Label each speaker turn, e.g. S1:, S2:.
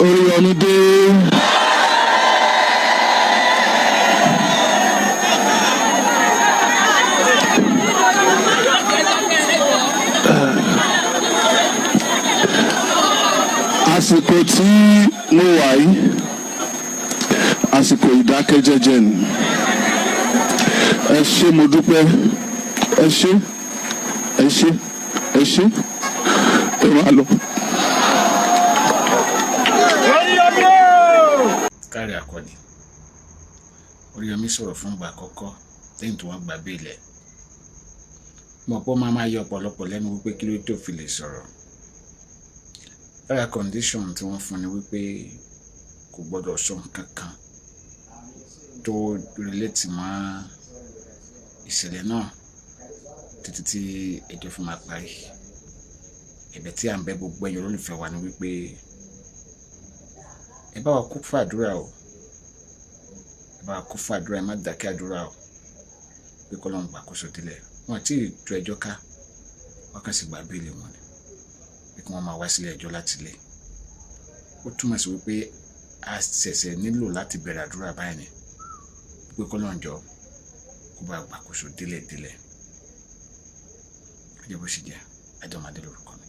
S1: Oríyọmí dé. Àsìkò tí mo wà yìí, àsìkò ìdákẹ́jẹ́jẹ́ ni. Ẹ ṣé, mo dúpẹ́. Ẹ ṣé, ẹ ṣé, ẹ ṣé. Ẹ máa lọ.
S2: Káre akọni Oríyọmí sọ̀rọ̀ fún ìgbà àkọ́kọ́ lẹ́yìn tí wọ́n gba bail ẹ̀. Mọ̀ pé ó máa máa yọ ọ̀pọ̀lọpọ̀ lẹ́nu wípé kí ló tó fi lè sọ̀rọ̀. Lára condition tí wọ́n fún ni wípé kò gbọ́dọ̀ sọ nǹkan kan tó relate mọ́ ìṣẹ̀lẹ̀ náà títí tí ẹjọ́ fi máa parí. Ẹ̀bẹ̀ tí à ń bẹ̀ gbogbo ẹ̀yin olólùfẹ́ wa ni wípé ẹ bá wa kú fún àdúrà o, ẹ bá wa kú fún àdúrà, ẹ má dákẹ́ àdúrà o, pé k'Ọlọ́run gbàkóso délẹ̀. Wọn àti tú ẹjọ́ ká, wọ́n kàn sì gba bail wọn ni pé kí wọ́n máa wá sílé ẹjọ́ láti ilé. Ó túmọ̀ sí wípé a ṣẹ̀ṣẹ̀ nílò láti bẹ̀rẹ̀ àdúrà báyìí ni pé k'Ọlọ́run jọ̀ọ́ kó bá gbàkóso délẹ̀ délẹ̀. Ó jẹ́ bó ṣe jẹ́. Adéọmọdé lórúkọ mi.